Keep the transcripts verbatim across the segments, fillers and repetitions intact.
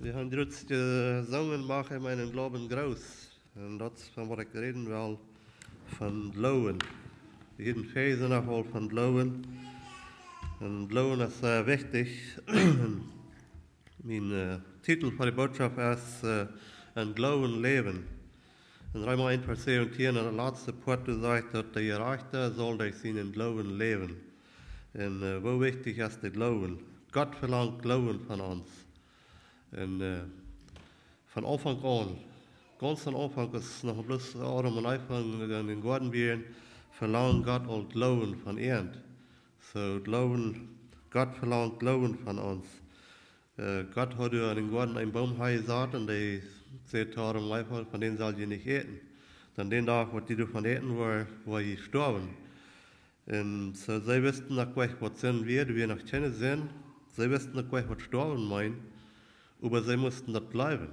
Wie haben jrod jesungen: Mache meinen Glauben groß. Un daut es von waut ekj räden well, von Gloowen. Wie haben väl jesungen aul von Gloowen. Un Gloowen es sea wichtich. Mien, äh, Titel fa de Bootschoft es, äh, Em Gloowen läwen. En Reema eent Varsch säwentieen, en daut latste Poat, doa sajcht daut: De Jerajchta saul derch sienen Gloowen läwen. Un, äh, woo wichtich es de Gloowen? Gott velangt Gloowen von ons. Un, äh, von Aunfank aun, gaunz aum Aunfank, aus noch bloos Adam un Eva en dän Goaden wieren, velangd Gott aul Gloowen von an. Soo, Gloowen, Gott velangt Gloowen von ons. Äh, Gott haud doa en dän Goaden eenen Boom hanjesat un dee säd to Adam un Eva: Von dän sell jie nich äten. Dan dän Dach, waut jie doavon äten, woa, woa jie stoawen. Un soo, see wisten noch nich, waut Sind wia, doa wia noch kjeene Sind. See wisten noch nich, waut stoawen meent, oba see musten daut jleewen.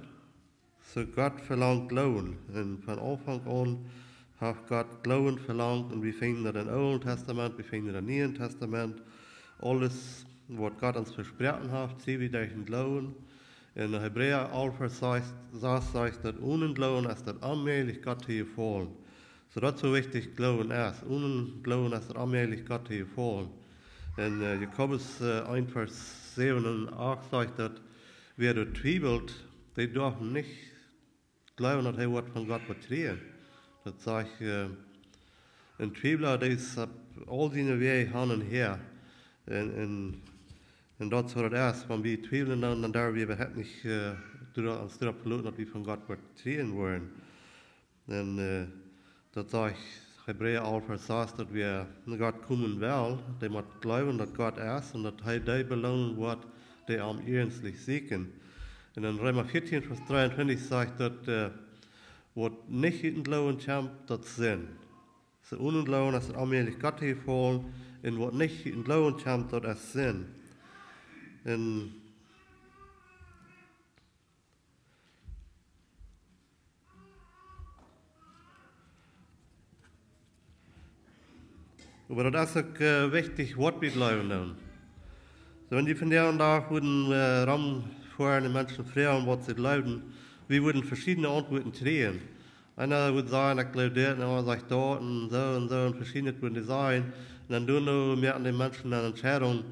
Soo, Gott velangt Gloowen. Un von Aunfank aun haft Gott Gloowen velangt. Un wie finjen daut em Oolen Tastament, wie finjen daut em Nieen Tastament. Aules, waut Gott ons vesproaken haft, see wie derch dän Gloowen. En Hebräa alf Varsch sas sajcht daut: Onen Gloowen es daut onmäajlich, Gott to jefaulen. Soo, daut es woo wichtich Gloowen es. Onen Gloowen es daut onmäajlich, Gott to jefaulen. En, äh, Jakobus, äh, eent Varsch säwen un acht sajcht daut: Wäa doa twiewelt, dee darf nich jleewen, daut hee waut von Gott woat kjrieen. Daut sajcht, äh, een Twiewla, dee es opp aul siene Wäaj han un häa. Un, un, un daut es woo daut es. Wan wie twiewlen, dan, dan derw wie äwahaupt nich, äh, doa, ons doaropp veloten, daut wie von Gott waut kjrieen woaren. Un, äh, daut sajcht Hebräa alf Varsch sas, daut wäa no Gott komen well, dee mott jleewen, daut Gott es, un daut hee dee beloonen woat, dee am iernstlich sieekjen. Un en Reema vieetieen Varsch dreeuntwintich sajcht daut, äh, waut nich ut dän Gloowen kjemt, daut es Sind. Soo, onen Gloowen es daut onmäajlich, Gott to jefaulen, un waut nich ut dän Gloowen kjemt, daut es Sind. Un Oba daut es uk, äh, wichtich, waut wie jleewen doonen. Soo, wan jie vondoag wudden, äh, romfoaren un Menschen froagen, waut see jleewen, wie wudden veschiedne Auntwuaten kjrieen. Eena wudd sajen: Ekj jleew dit, un aundra sajcht daut, un soo un soo, un veschiednet wudden dee sajen. Un dan doano moaken de Menschen ne Entscheidunk,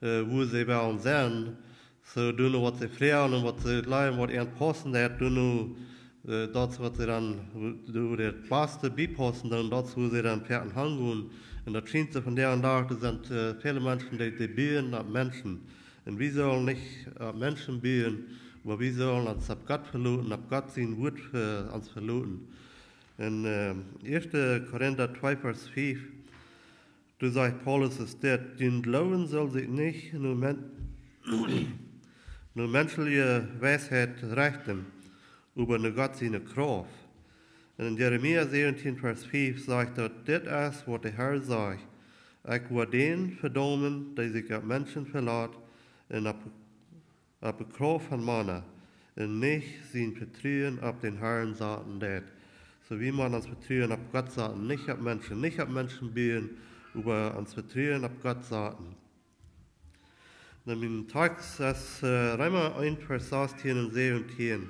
äh, woo see wellen sennen. Soo, doano waut see froagen un waut see jleewen, waut an paussen deit, doano, äh, daut es waut see dan, woo, woo daut baste biepaussen, dan daut es woo see dan wieren hangonen. Un daut schient soo vondoag dän Dach, doa sent, äh, väle Menschen, dee, dee buen opp Menschen. Un wie sellen nich opp Menschen buen, oba wie sellen ons opp Gott veloten, opp Gott sien Wuat, äh, ons veloten. En, äh, ieeschte Korinta twee Varsch fief, doa sajcht Paulus es dit: Jun Gloowen saul sikj nich no men-, no menschelje Weisheit rechten, oba no Gott siene Krauft. Un en Jeremia säwentieen Varsch fief sajcht daut: Dit es waut de Herr sajcht: Ekj woa dän vedaumen, dee sikj opp Menschen velat un opp opp de Krauft von Mana un nich sien Vetruen opp dän Herrn saten deit. Soo, wie motten ons Vetruen opp Gott saten, nich opp Menschen, nich opp Menschen buen, oba ons Vetruen opp Gott saten. Dan mien Tekst es, äh, Reema eent Varsch sastieen un säwentieen.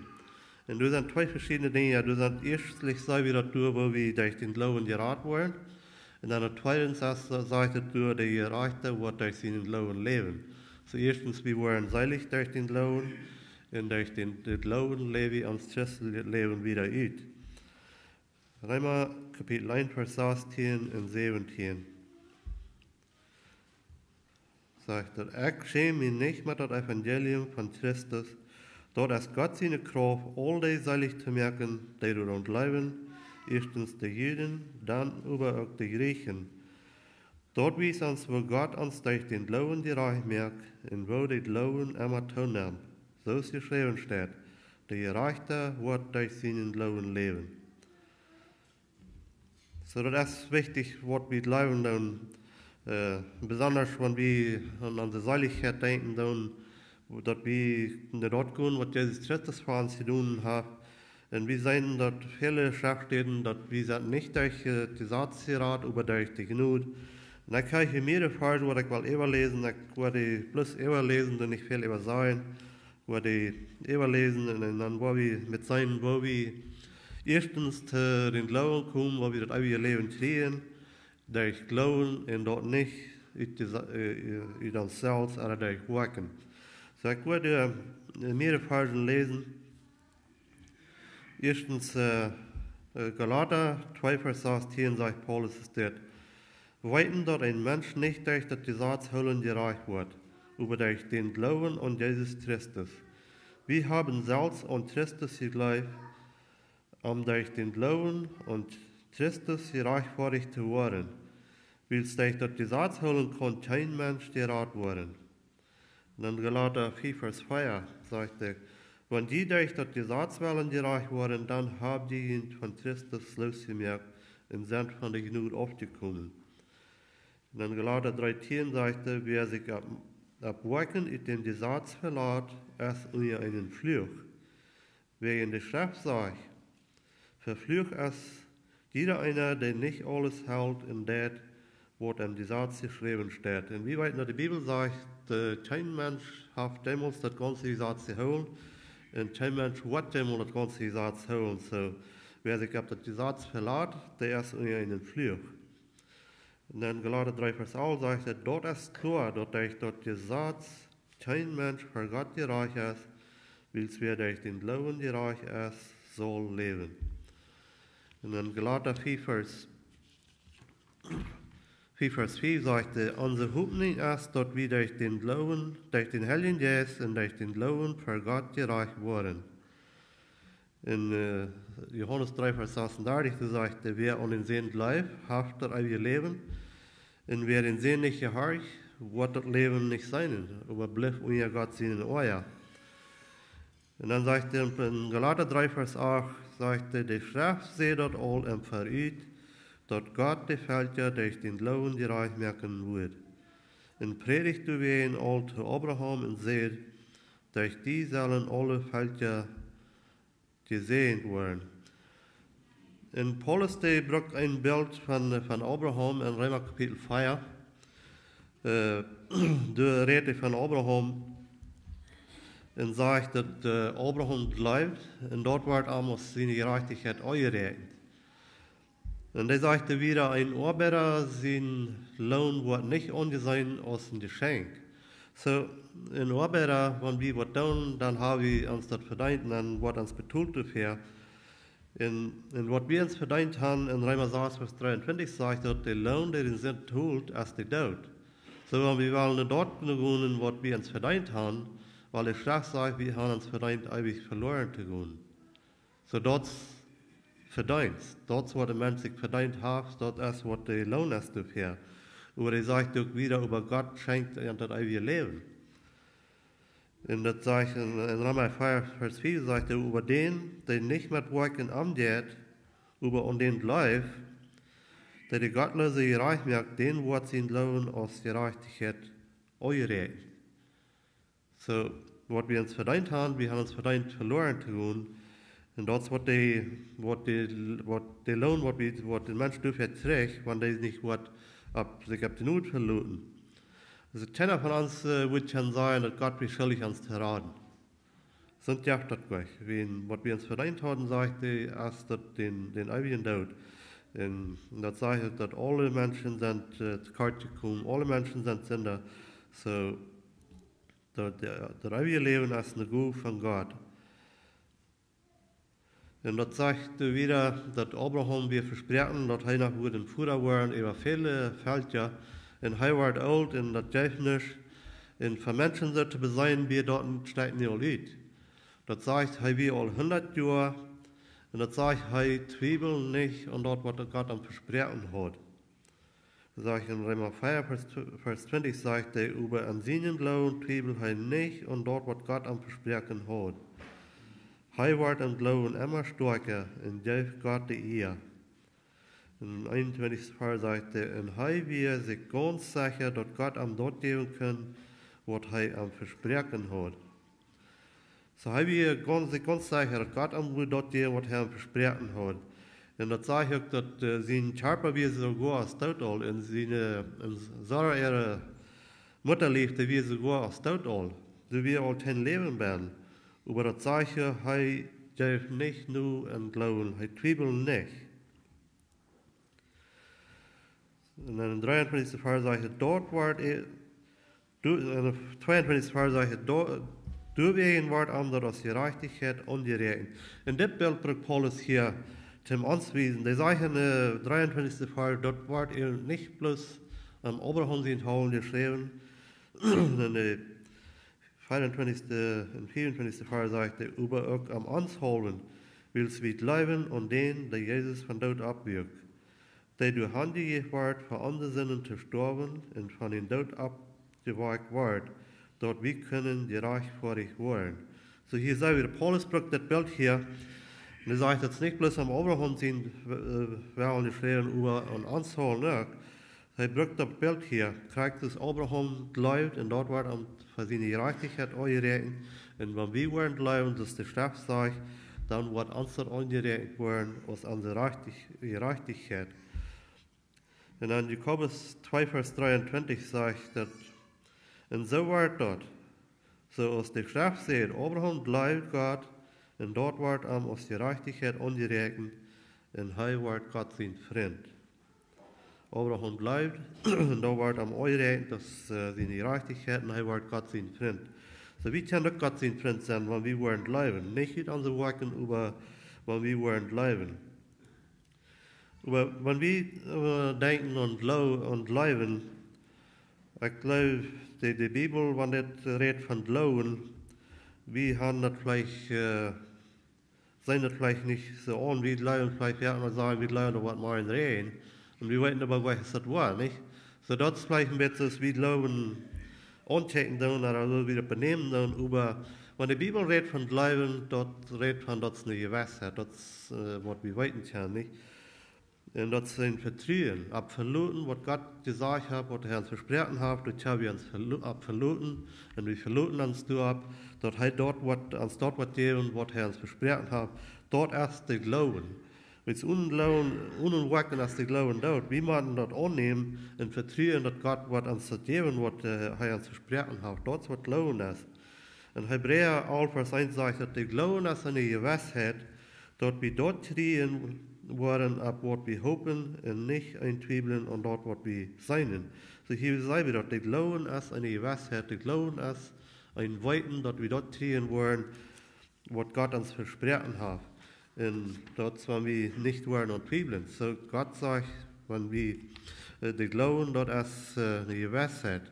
Un doa sent twee veschiedne Dinja. Doa sent ieeschtlich, saj wie daut doa, woo wie derch dän Gloowen jerat woaren. Un dan daut tweede es, sajcht et doa, de Jerajchta woat derch sienen Gloowen läwen. Soo ieeschtens, wie woaren seelich derch dän Gloowen, un derch dän, dän Gloowen läw wie ons christlichet Läwen wieda ut. Reema Kapitel eent Varsch sastieen un säwentieen. Sajcht daut: Ekj schäm mie nich met daut Evangelium von Christus. Daut es Gott siene Krauft, aul dee seelich to moaken, dee doaraun jleewen, ieeschtens de Juden, dan oba uk de Jrieechen. Daut wiest ons, woo Gott ons derch dän Gloowen jerajcht moakt un woo de Gloowen emma toonemt. Soo aus jeschräwen steit: De Jerajchta woat derch sienen Gloowen läwen. Soo, daut es wichtich, waut wie jleewen doonen, äh, besonda wan wie aun onse Seelichkjeit denkjen doonen, daut wie no daut gonen, waut Jesus Christus fa ons jedonen haft. Un wie seenen daut väle Schreftstäden, daut wie sent nich derch, äh, daut Jesaz jerat, oba derch de Jnod. Un ekj hab hia mearere Varsch, waut ekj well äwaläsen. Ekj woa dee bloos äwaläsen un nich väl äwa sajen. Woa wie äwaläsen un dan woa wie met seenen, woo wie ieeschtens to dän Gloowen komen, woo wie daut eewje Läwen kjrieen, derch Gloowen un daut nich ut de Sa-, äh, ut ons selfst, oba derch Woakjen. Soo, ekj wudd, äh, mearere Varzen läsen. Ieeschtens, äh, äh, Galata twee Varsch sastieen sajcht Paulus es dit: Weeten, daut een Mensch nich derch daut Jesaz hoolen jerajcht woat, oba derch dän Gloowen aun Jesus Christus. Wie haben selfst aun Christus jegleeft, om derch dän Gloowen aun Christus jerajchtfoadicht to woaren, wiels derch daut Jesaz hoolen kaun kjeen Mensch jerat woaren. Un dan Galata fief Varsch vea sajcht et: Wan jie derch daut Jesaz wellen jerajcht woaren, dan hab jie junt von Christus loosjemoakt un sent von de Jnod aufjekomen. Un dan Galata dreetieen sajcht et: Wäa sikj opp, opp Woakjen ut däm Jesaz velat, es unja eenen Fluch. Wäajen de Schreft sajcht: Veflucht es jieda eena, dee nich aules helt un deit, waut em Jesaz jeschräwen steit. Un wie weeten, daut de Bibel sajcht, äh, kjeen Mensch haft jemols daut gaunze Jesaz jehoolen, un kjeen Mensch woat jemols daut gaunze Jesaz hoolen. Soo, wäa sikj opp daut Jesaz velat, dee es unja eenen Fluch. Un dan Galata dree Varsch alf sajcht et: Daut es kloa, daut derch daut Jesaz kjeen Mensch ver Gott jerajcht es, wiels wäa derch dän Gloowen jerajcht es, saul läwen. Un dan Galata fief Varsch, fief Varsch fief sajcht et: Onse Hopninj es, daut wie derch dän Gloowen, derch dän Heiljen Jeist un derch dän Gloowen ver Gott jerajcht woaren. En, äh, Johanes dree Varsch sasundartich, doa sajcht et: Wäa aun dän Sän jleeft, haft daut eewje Läwen. Un wäa dän Sän nich jehorcht, woat daut Läwen nich seenen, oba blift unja Gott sienen Oaja. Un dan sajcht et en Galata dree Varsch acht, sajcht et: De Schreft säd daut aul em Verut, daut Gott de Velkja derch dän Gloowen jerajcht moaken wudd. Un prädicht doawäajen aul to Abraham un säd: Derch die sellen aule Velkja jesäajent woaren. Un Paulus, dee brukt een Bilt von, von Abraham en Reema Kapitel vea. Äh, doa rät hee von Abraham un sajcht, daut, äh, Abraham jleeft un daut wort am aus siene Jerajchtichkjeit aunjeräakjent. Un hee sajcht wieda: Een Oabeida sien Loon woat nich aunjeseenen aus een Jeschenkj. Soo, een Oabeida, wan wie waut doonen, dan hab wie ons daut vedeent un dan woat ons betolt doafäa. Un, un waut wie ons vedeent han, en Reema sas Varsch dreeuntwintich sajcht, daut de Loon, dee de Sind tolt, es de Doot. Soo, wan wie wellen no daut gonen, waut wie ons vedeent han, wiels de Schreft sajcht, wie han ons vedeent, eewich veloaren to gonen. Soo, daut es Vedeenst. Daut es waut de Mensch sikj vedeent haft, daut es waut de Loon es doafäa. Oba hee sajcht uk wieda, oba Gott schenkjt an daut eewje Läwen. Un daut sajcht en, en Reema vea Varsch fief, sajcht et: Oba dän, dee nich met Woakjen aunjeit, oba aun dän jleeft, dee de Gottloose jerajcht moakt, dän woat sien Gloowen aus Jerajchtichkjeit aunjeräakjent. Soo, waut wie ons vedeent han, wie han ons vedeent veloaren to gonen. Un daut es waut de, waut de, waut de Loon, waut wie, waut de Mensch doafäa kjricht, wan dee nich woat opp, sikj opp de Jnod veloten. Aulsoo kjeena von ons, äh, wudd kjennen sajen, daut Gott wia schuldich ons to raden. Soont jeft daut nich. Wan, waut wie ons vedeent hauden, sajcht hee, es daut dän, dän eewjen Doot. Un daut sajcht, daut aule Menschen sent, äh, to kort jekomen, aule Menschen sent Sinda. Soo, daut, daut eewje Läwen es eene Gow von Gott. Un daut sajcht wieda, daut Abraham wia vesproaken, daut hee noch wudd een Voda woaren äwa väle Velkja. Un hee wort oolt un daut jeef nuscht. Un fa Menschen soo to beseenen, wia daut een Stekj nich aul ut. Daut sajcht, hee wia aul hundat Joa. Un daut sajcht, hee twieweld nich aun daut, waut Gott am vesproaken haud. Sajcht en Reema vea, Varsch, Varsch twintich, sajcht hee: Oba aun sienen Gloowen twieweld hee nich aun daut, waut Gott am vesproaken haud. Hee wort em Gloowen emma stoakja un jeef Gott de Ea. En eenuntwintichsten Varsch sajcht hee: Un hee wia sikj gaunz secha, daut Gott am daut jäwen kunn, waut hee am vesproaken haud. Soo hee wia gaunz, sikj gaunz secha, daut Gott am wudd daut jäwen, waut hee am vesproaken haud. Un daut sajcht uk, daut, äh, sien Kjarpa wia soogoa aus doot aul, un sien, äh, un Sara äare Muttalief, dee wia soogoa aus doot aul. Doa wia aul kjeen Läwen bie. Oba daut sajcht hee, hee jeef nich no em Gloowen, hee twiewelt nich. Un dan em dreeuntwintichsten Varsch sajcht hee, doa wort, doa, en tweeuntwintichsten Varsch sajcht hee, doa, doawäajen wort am daut aus Jerajchtichkjeit aunjeräakjent. Un dit Bilt brukt Paulus hia toom ons wiesen. Dee sajcht em dreeuntwintichsten Varsch, daut wort uk nich bloos aun Abraham sien Haulen jeschräwen, en de veeauntwintichsten un fiewauntwintichsten Varsch sajcht hee, oba uk aun ons Haulen, wiels wie jleewen aun dän, dee Jesus vom Doot oppwakjt, dee doa hanjejäft wort, fa onse Sinden to stoawen un von dän Doot oppjewakjt wort, daut wie kunnen jerajchtfoadicht woaren. Soo hia seen wie, Paulus brukt dit Bilt hia. Un hee sajcht, daut es nich bloos aun Abraham sien, äh, Wellen jeschräwen, oba aun ons Haulen uk. Hee brukt daut Bilt hia. Krakjt soo aus Abraham jleewd un daut wort am fa siene Jerajchtichkjeit aunjeräakjent. Un wan wie woaren jleewen, soo aus de Schreft sajcht, dan woat ons daut aunjeräakjent woaren aus onse Jerajchtich-, Jerajchtichkjeit. Un dan Jakobus twee Varsch dreeuntwintich sajcht daut, un soo wort daut, soo aus de Schreft sajcht, Abraham jleewd Gott, un daut wort am aus Jerajchtichkjeit aunjeräakjent, un hee wort Gott sien Frint. Abraham jleewd, un daut wort am aunjeräakjent, daut, äh, siene Jerajchtichkjeit, un hee wort Gott sien Frint. Soo, wie kjennen uk Gott sien Frint sennen, wan wie woaren jleewen. Nich ut onse Woakjen, oba wan wie woaren jleewen. Oba wan wie, äh, denkjen aun Gloo-, aun Jleewen, ekj jleew, de, de Bibel, wan daut rät von Gloowen, wie haben daut veleicht, äh, seenen daut veleicht nich soo aun, wie jleewen veleicht, jo, mau sajen, wie jleewen, daut woat morjen räajnen. Un wie weeten oba, waut es daut woat, nich? Soo daut es veleicht een bät soo aus wie Gloowen auntjekjen doonen, ooda soo aus wie daut benämen doonen, oba wan de Bibel rät von Gloowen, daut rät von, daut es eene Jewissheit, daut es, äh, waut wie weeten kjennen, nich? Un daut es een Vetruen, opp veloten, waut Gott jesajcht haft, waut hee ons vesproaken haft, doa kjenn wie ons velo-, opp veloten, un wie veloten ons doaropp, daut hee daut woat, ons daut woat jäwen, waut hee ons vesproaken haft, daut es de Gloowen. Wiels onen Gloowen, onen Woakjen es de Gloowen doot. Wie motten daut aunnämen un vetruen, daut Gott woat ons daut jäwen, waut, äh, hee ons vesproaken haft. Daut es waut Gloowen es. En Hebräa alf Varsch eent sajcht daut de Gloowen es eene Jewissheit, daut wie daut kjrieen woaren, opp waut wie hopen, un nich een Twiewlen aun daut, waut wie seenen. Soo hia seen wie daut, de Gloowen es eene Jewissheit, de Gloowen es een Weeten, daut wie daut kjrieen woaren, waut Gott ons vesproaken haft. Un daut es, wan wie nich woaren aun twiewlen. Soo Gott sajcht, wan wie, äh, de Gloowen, daut es, äh, eene Jewissheit.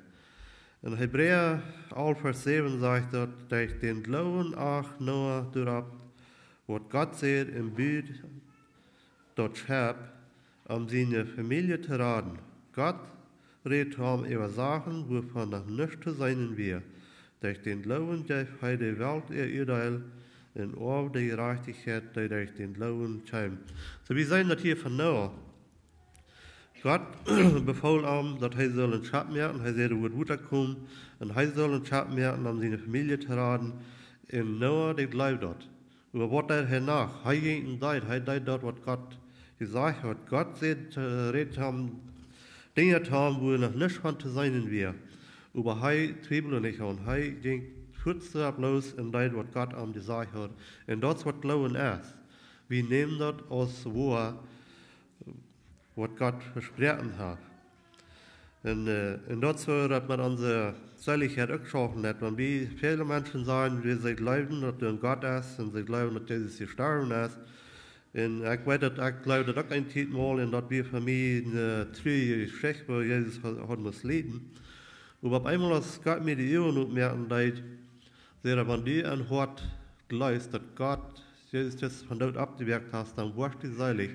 En Hebräa alf Varsch säwen sajcht daut, derch dän Gloowen acht Noah doaropp, waut Gott säd, un bud daut Schepp, om siene Famielje to raden. Gott räd am äwa Sachen, wuavon noch nuscht to seenen wia. Derch dän Gloowen jeef hee de Welt äa Uadeel un oaw de Jerajchtichkjeit, dee derch dän Gloowen kjeem. Soo, wie seenen daut hia von Noah. Gott befool am, daut hee sull een Schepp moaken, hee säd, doa wudd Wota komen, un hee sull een Schepp moaken, om siene Famielje to raden. Un Noah, dee jleewd daut. Oba waut deed hee noch? Hee jinkj un deed, hee deed daut, waut Gott jesajcht haud. Gott säd, äh, räd am Dinja to am, wua noch nuscht von to seenen wia. Oba hee twieweld nich aun. Hee jinkj fuaz doaropp loos un deed, waut Gott am jesajcht haud. Un daut es, waut Gloowen es. Wie nämen daut aus woa, waut Gott vesproaken haft. Un, äh, un daut es soo, daut met onse Seelichkjeit uk schaufen deit. Wan wie, väle Menschen sajen, wie, see jleewen, daut doa een Gott es, un see jleewen, daut Jesus jestorwen es. Un ekj weet daut, ekj jleewd daut uk eene Tiet mol, un daut wia fa mie eene, äh, truarje Jeschicht, woo Jesus haud, haud musst lieden. Oba opp eemol, aus Gott mie de Uagen opmoaken deed, säd hee, wan du em Hoat jleefst, daut Gott Jesus Christus vom Doot oppjewakjt haft, dan woascht du seelich.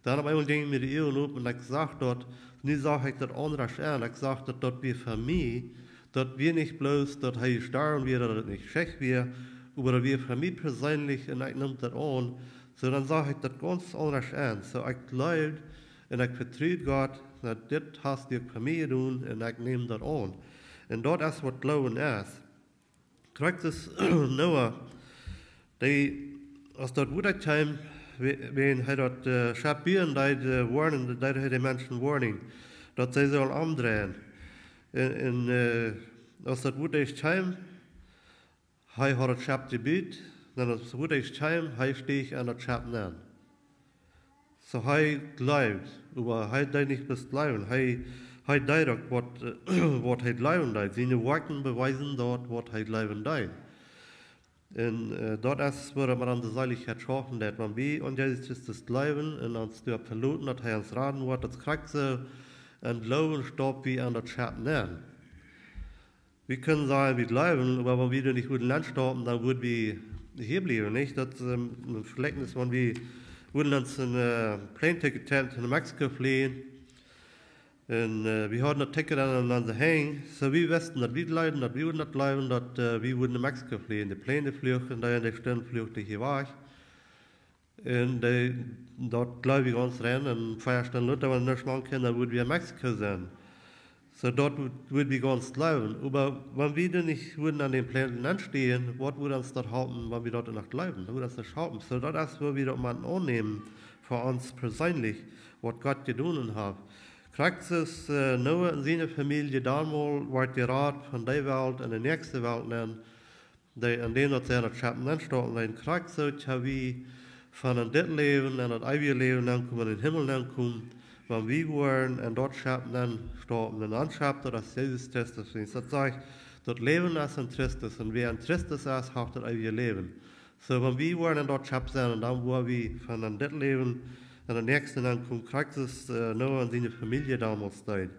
Dan opp eemol jinjen mie de Uagen op un ekj sach daut, nu sach ekj daut aundasch aun. Ekj sach daut, daut wia fa mie, daut wia nich bloos, daut hee jestorwen wia, daut daut nich Jeschicht wia, oba daut wia fa mie perseenlich un ekj neem daut aun. Soo, dan sach ekj daut gaunz aundasch aun. Soo, ekj jleewd un ekj vetrud Gott, daut dit hast du fa mie jedonen un ekj neem daut aun. Un daut es, waut Gloowen es. Krakjt soo aus Noah, dee, aus daut Wota kjeem, we-, wan hee daut, äh, Schepp buen deed, äh, woarnen, deed hee de Menschen woarnen, daut see sullen omdreien. Un, un, äh, aus daut Wota kjeem, Hee haud daut Schepp jebut, dan aus daut Wota kjeem, hee steech en daut Schepp nenn. Soo hee jleewd, oba hee deed nich bloos jleewen, hee, hee deed uk waut, waut hee jleewen deed. Siene Woakjen bewiesen daut, waut hee jleewen deed. Un daut es, woo daut met onse Seelichkjeit schaufen deit. Wan wie aun Jesus Christus jleewen un ons doaropp veloten, daut hee ons raden woat, daut krakjt soo em Gloowen staup wie en daut Schepp nenn. Wie kjennen sajen, wie jleewen, oba wan wie doa nich wudden nenstaupen, dan wudd wie hia bliewen, nich? Daut es een Vejlikjnis, wan wie wudden ons een Plane Ticket kjeepen, no Mexiko fleejen. Un wie hauden daut Ticket aun onse Henj, soo wie wisten, daut wie jleewden, daut wie wudden daut jleewen, daut wie wudden no Mexiko fleejen. De Plane fluach, un dan enne Stund fluach dee hia wajch. Un dee, daut jleewd wie gaunz rein, un vea Stunden lota, wan wie nuscht mank kjeemen, dan wudden wie en Mexiko sennen. Soo daut wudd wie gaunz jleewen. Oba wan wie doa nich wudden en dän Plane nenstieejen, waut wudd ons daut halpen, wan wie daut noch jleewden? Daut wudd ons nuscht halpen. Soo daut es, woo wie daut motten aunnämen fa ons perseenlich, waut Gott jedonen haft. Krakjt soo aus Noah un siene Famielje donn mol wort jerat von dee Welt en de näakjste Welt nenn, dee, en däm daut see en daut Schepp nenstaupten, un krakjt soo kjenn wie von en dit Läwen en daut eewje Läwen nenkomen, en dän Himmel nenkomen, wan wie woaren en daut Schepp nenstaupten. Un daut Schepp, daut es Jesus Christus. Wiels daut sajcht, daut Läwen es en Christus, un wäa en Christus es, haft daut eewje Läwen. Soo wan wie woaren en daut Schepp sennen, dan woa wie von en dit Läwen en daut näakjste nenkomen, krakjt soo aus Noah un siene Famielje donn mol deeden.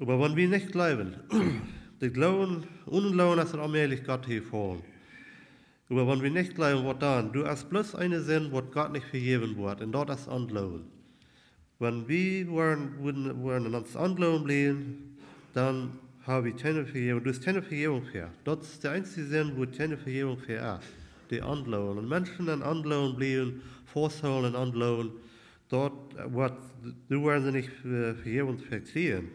Oba wan wie nich jleewen, de Gloowen, onen Gloowen es daut onmäajlich, Gott to jefaulen. Oba wan wie nich jleewen, waut dan? Doa es bloos eene Sind, waut Gott nich vejäwen woat, un daut es Ongloowen. Wan wie woaren, wudden, woaren en ons Ongloowen bliewen, dan ha wie kjeene Vejäwunk. Doa es kjeene Vejäwunk fäa. Daut es de eensje Sind, wua kjeene Vejäwunk fäa es. De Ongloowen. Wan Menschen en Ongloowen bliewen, fausthoolen en Ongloowen, daut woat, doa woaren see nich Vejäwunk fäa kjrieen.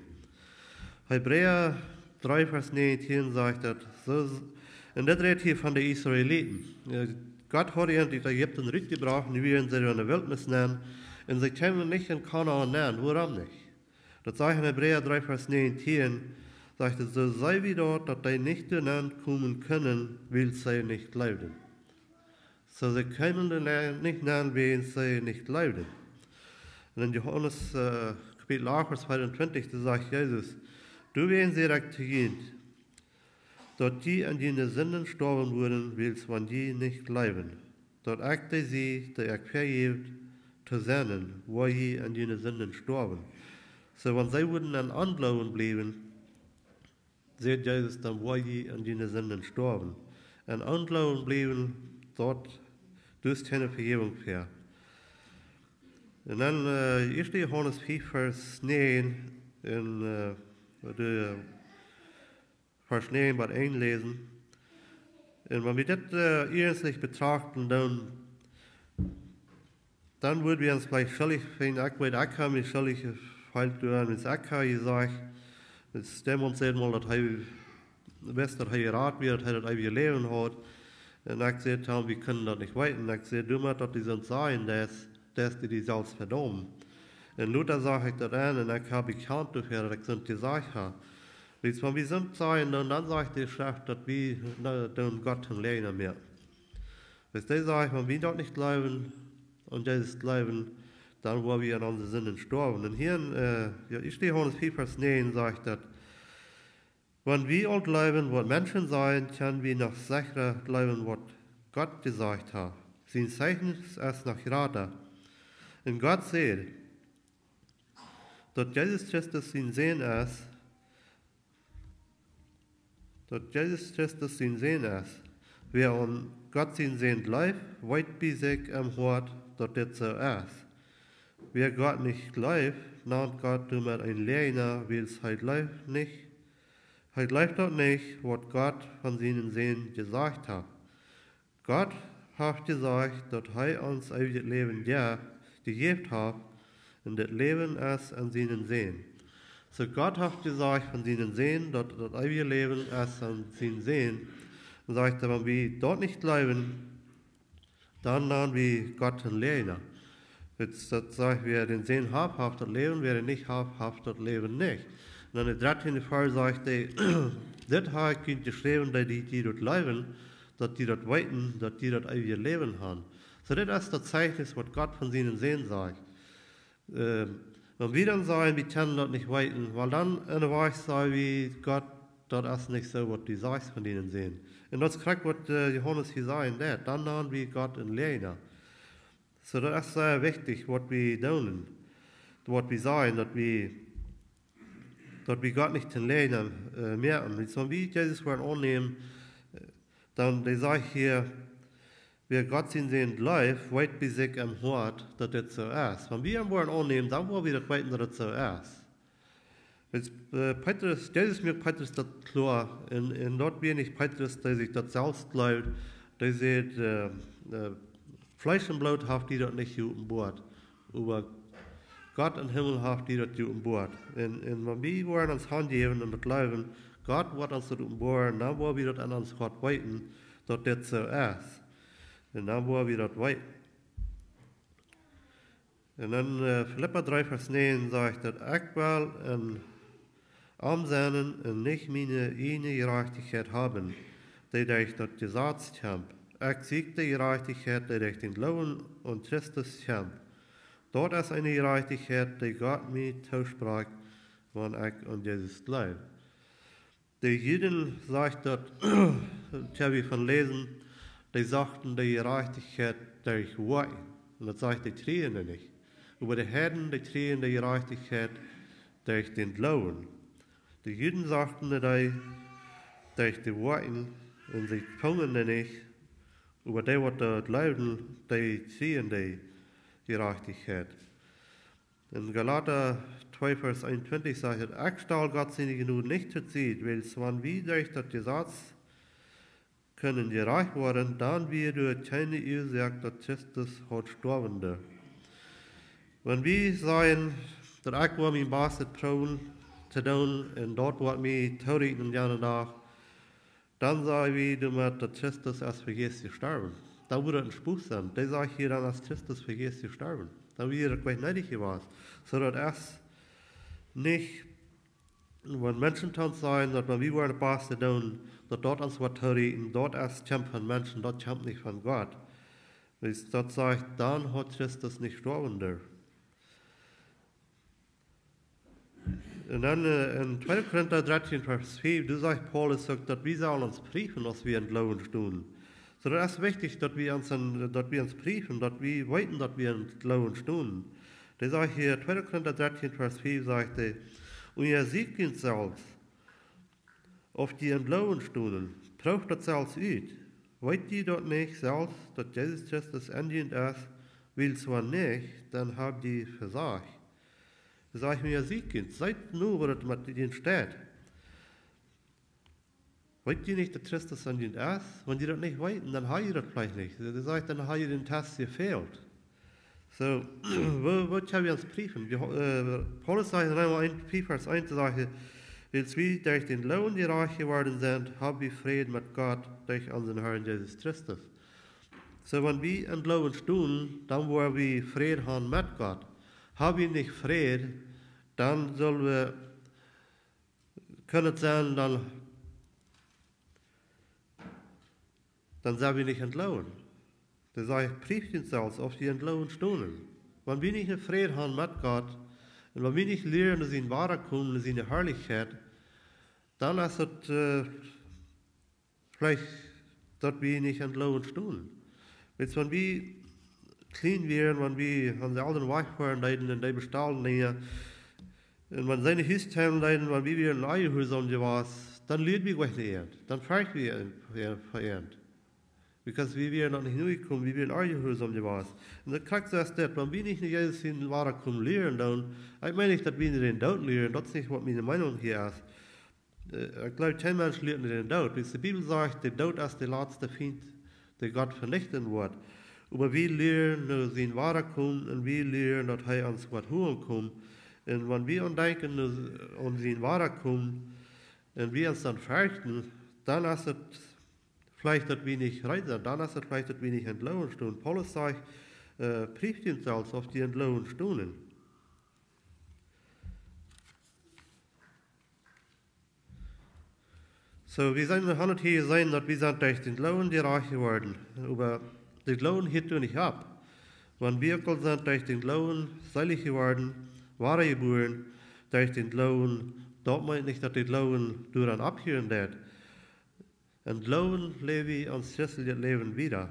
Hebräa dree Varsch näajentieen sajcht daut, soo, un dit rät hia von de Israeliten. Gott haud an ut Ägipten rutjebrocht, nu wieren see en de Wiltnis nenn, un see kjeemen nich en Kanaan nenn. Wuarom nich? Daut sajcht en Hebräa dree Varsch näajentieen, sajcht et, soo see wie daut, daut dee nich doa nenn komen kunnen, wiels see nich jleewden. Soo see kjeemen doa nich nenn, wiels see nich jleewden. Un en Johanes Kapitel acht Varsch tweeuntwintich, doa sajcht Jesus: Doawäajen säd ekj to junt, daut jie en june Sinden stoawen wudden, wiels wan jie nich jleewden, daut ekj dee sie, dee ekj vejäft to sennen, woa jie en june Sinden stoawen. Soo wan see wudden en Ongloowen bliewen, säd Jesus, dan woa jie en june Sinden stoawen. En Ongloowen bliewen, daut, doa es kjeene Vejäwunk fäa. Un dan ieeschte Johanes fief Varsch näajen, un de Varsch näajen bat een läsen. Un wan wie dit iernstlich betrachten, dan, dan wudden wie ons veleicht schuldich feelen. Ekj weet, ekj ha mie schuldich jefeelt doaraun, wiels ekj ha jesajcht, wiels däm ons säd mol, daut hee wist, daut hee jerat wia, daut hee daut eewje Läwen haud. Un ekj säd to am, wie kunnen daut nich weeten. Ekj säd: Doamet daut du soont sajen deist, deist du die selfst vedaumen. Un lota sach ekj daut en un ekj ha bekjant doafäa, daut ekj soont jesajcht ha. Wiels wan wie soont sajen, dan, dan sajcht de Schreft, daut wie, na, doonen Gott toom Läajna moaken. Wiels dee sajcht, wan wie daut nich jleewen, aun Jesus jleewen, dan woa wie en onse Sinden stoawen. Un hia en, jo, ieeschte Johanes fief Varsch näajen sajcht daut, wan wie aul jleewen, waut Menschen sajen, kjenn wie noch sechra jleewen, waut Gott jesajcht haft. Sien Zeichnis es noch jrata. Un Gott säd, daut Jesus Christus sien Sän es, daut Jesus Christus sien Sän es. Wäa aun Gott sien Sän jleeft, weet bie sikj em Hoat, daut dit soo es. Wäa Gott nich jleeft, nant Gott doamet een Läajna, wiels hee jleeft nich, hee jleeft daut nich, waut Gott von sienen Sän jesajcht haft. Gott haft jesajcht, daut hee ons eewjet Läwen je-, jejäft haft, un dit Läwen es en sienen Sän. Soo Gott haft jesajcht von sienen Sän, daut daut eewje Läwen es en sienen Sän. Un sajcht hee, wan wie daut nich jleewen, dan nanen wie Gott een Läajna. Daut, daut sajcht, wäa dän Sän haft, haft daut Läwen, wäa dän nich haft, haft daut Läwen nich. Un dan de dartieende Varsch sajcht hee, Dit hab ekj junt jeschräwen, daut jie, jie daut jleewen, daut jie daut weeten, daut jie daut eewje Läwen haben. Soo, dit es daut Zeichnis, waut Gott von sienen Sän sajcht. Ähm, wan wie dan sajen, wie kjennen daut nich weeten, wiels dan en de Wajch saj wie, Gott, daut es nich soo, waut du sajchst von dienen Sän. Un daut es krakjt, waut, äh, Johanes hia sajcht, daut dan nanen wie Gott een Läajna. Soo, daut es sea wichtich, waut wie doonen, waut wie sajen, daut wie, daut wie Gott nich een Läajna, äh, moaken. Wiels wan wie Jesus woaren aunnämen, äh, dan, dee sajcht hia, wäa Gott sienen Sän jleeft, weet bie sikj em Hoat, daut dit soo es. Wan wie am woaren aunnämen, dan woa wie daut weeten, daut et soo es. Wiels, äh, Petrus, Jesus moakt Petrus daut kloa, un, un daut wia nich Petrus, dee sikj daut selfst jleewd, dee säd, äh, äh, Fleesch un Bloot haft die daut nich jeopenboat, oba Gott em Himmel haft die daut jeopenboat. Un, un wan wie woaren ons hanjäwen un daut jleewen, Gott woat ons daut openboaren, dan woa wie daut aun ons Hoat weeten, daut dit soo es. Un dan woa wie daut weeten. Un dan, äh, Filippa dree Varsch näajen sajcht daut: Ekj well en am sennen un nich miene ieejne Jerajchtichkjeit haben, dee derch daut Jesaz kjemt. Ekj sieekj de Jerajchtichkjeit, dee derch dän Gloowen aun Christus kjemt. Daut es eene Jerajchtichkjeit, dee Gott mie toosprakjt, wan ekj aun Jesus jleew. De Juden, sajcht daut, daut hab wie von jeläsen, dee sochten de Jerajchtichkjeit derch Woakjen. Un daut sajcht, dee kjrieejen dee nich. Oba de Heiden, dee kjrieejen de Jerajchtichkjeit derch dän Gloowen. De Juden sochten dee derch de Woakjen un see fungen dee nich. Oba dee, waut doa jleewden, dee kjrieejen de Jerajchtichkjeit. En Galata twee Varsch eenuntwintich sajcht et: Ekj stal Gott siene Jnod nich tosied, wiels wan wie derch daut Jesaz kunnen jerajcht woaren, dan wia doa kjeene Uasoak, daut Christus haud stoawen doonen. Wan wie sajen, daut ekj woa mien Bastet proowen to doonen un daut woat mie toorieekjnen dän aundren Dach, dan saj wie doamet, daut Christus es fa Jesus jestorwen. Dan wudd daut een Sproch sennen. Dee sajcht hia, dan es Christus fa Jesus jestorwen. Dan wia daut nich needich jewast. Soo daut es nich, wan Menschen to ons sajen, daut wan wie woaren Bastet doonen, daut daut ons woat toorieekjnen, daut es, kjemt von Menschen, daut kjemt nich von Gott. Wiels daut sajcht, dan haud Christus nich stoawen doonen. Un dan, äh, en tweede Korinta dartieen Varsch fief, doa sajcht Paulus uk, daut wie sellen ons priefen, aus wie em Gloowen stonen. Soo, daut es wichtich, daut wie ons, en, daut wie ons priefen, daut wie weeten, daut wie em Gloowen stonen. Dee sajcht hia, tweede Korinta dartieen Varsch fief, sajcht hee: Unjasieekjt junt selfst, auf jie em Gloowen stonen, prooft daut selfst ut. Weet jie daut nich selfst, daut Jesus Christus en junt es? Wiels wan nich, dan hab jie vesajcht. Dee sajcht: Unjasieekjt junt, seet no, woo daut met junt steit. Weet jie nich, daut Christus en junt es? Wan jie daut nich weeten, dan hab jie daut veleicht nich. Dee sajcht, dan hab jie dän Test jefält. Soo, woo, woo kjenn wie ons priefen? Wie, äh, Paulus sajcht en Reema eent, fief Varsch eent, sajcht hee: Wiels wie derch dän Gloowen jerajcht jeworden sent, hab wie Fräd met Gott derch onsen Herrn Jesus Christus. Soo, wan wie em Gloowen stonen, dan woa wie Fräd haben met Gott. Hab wie nich Fräd, dan sell wie, kaun et sennen, dan dan sent wie nich em Gloowen. Dee sajcht: Prieft junt selfst, auf jie em Gloowen stonen. Wan wie nich een Fräd haben met Gott, un wan wie nich lieren no sien Wadakomen, no siene Harlichkjeit, dan es et, äh, veleicht, daut wie nich em Gloowen stonen. Weetst, wan wie kjlien wieren, wan wie aun de Elren wajchfoaren deeden un dee bestalden Dinja, un wan see no Hus kjeemen deeden, wan wie wieren onjehuarsaum jewast, dan lieed wie nich no an. Dan fercht wie an, fa an. Because wie wieren noch nich nopp jekomen, wie wieren onjehuarsaum jewast. Un daut krakjt soo es dit, wan wie nich no Jesus sien Wadakomen lieren, dan, ekj meen nich, daut wie no dän Doot lieren, daut es nich, waut miene Meenunk hia es. Äh, ekj jleew, kjeen Mensch lieet no dän Doot. Wiels de Bibel sajcht, de Doot es de latste Fient, dee Gott venichten woat. Oba wie lieren no sien Wadakomen un wie lieren, daut hee ons woat holen komen. Un wan wie aun denkjen, no, aun sien Wadakomen, un wie ons dan ferchten, dan es et veleicht, daut wie nich reed sent, dan es et veleicht, daut wie nich em Gloowen stonen. Paulus sajcht, äh, prieft junt selfst, auf jie em Gloowen stonen. So, wie sent, haben hia jeseenen, daut wie sent derch dän Gloowen jerajcht jeworden. Oba de Gloowen hieet doa nich opp. Wan wie uk aul sent derch dän Gloowen selich jeworden, wadajebuaren derch dän Gloowen, daut meent nich, daut de Gloowen doaraun opphieren deit. Em Gloowen läw wie ons christeljet Läwen wieda.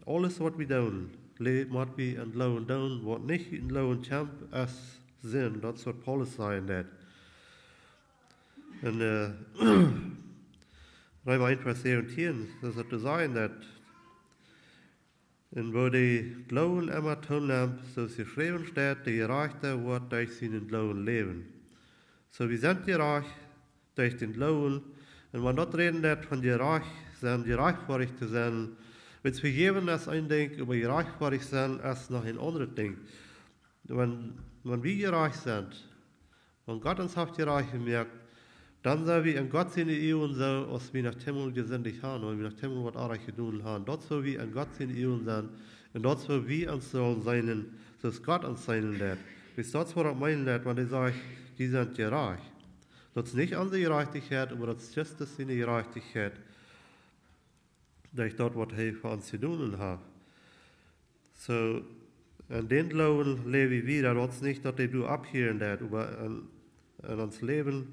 Aules waut wie doonen, lä-, mott wie em Gloowen doonen. Waut nich em Gloowen kjemt, es Sind. Daut es waut Paulus sajen deit. En, äh, Reema eent Varsch säwentieen, daut es to sajen daut: Un woo de Gloowen emma toonemt, soo aus jeschräwen steit: De Jerajchta woat derch sienen Gloowen läwen. So, wie sent jerajcht derch dän Gloowen. Un wan daut räden deit von jerajcht sennen, jerajchtfoadicht to sennen, wiels vejäwen es een Dinkj, oba jerajchtfoadicht sennen es noch een aundret Dinkj. Wan, wan wie jerajcht sent, wan Gott ons haft jerajcht jemoakt, dan sent wie en Gott siene Uagen soo, aus wie noch kjeenmol jesindicht haben, wan wie noch kjeenmol waut oajet jedonen haben. Daut es woo wie en Gott siene Uagen sent. Un daut es woo wie ons sellen seenen, soo aus Gott ons seenen deit. Wiels daut es waut daut meenen deit, wan hee sajcht: Jie sent jerajcht. Daut es nich onse Jerajchtichkjeit, oba daut es Christus siene Jerajchtichkjeit, derch daut waut hee fa ons jedonen haft. So, en dän Gloowen läw wie wieda. Daut es nich, daut dee doa opphieren deit, oba en, en ons Läwen,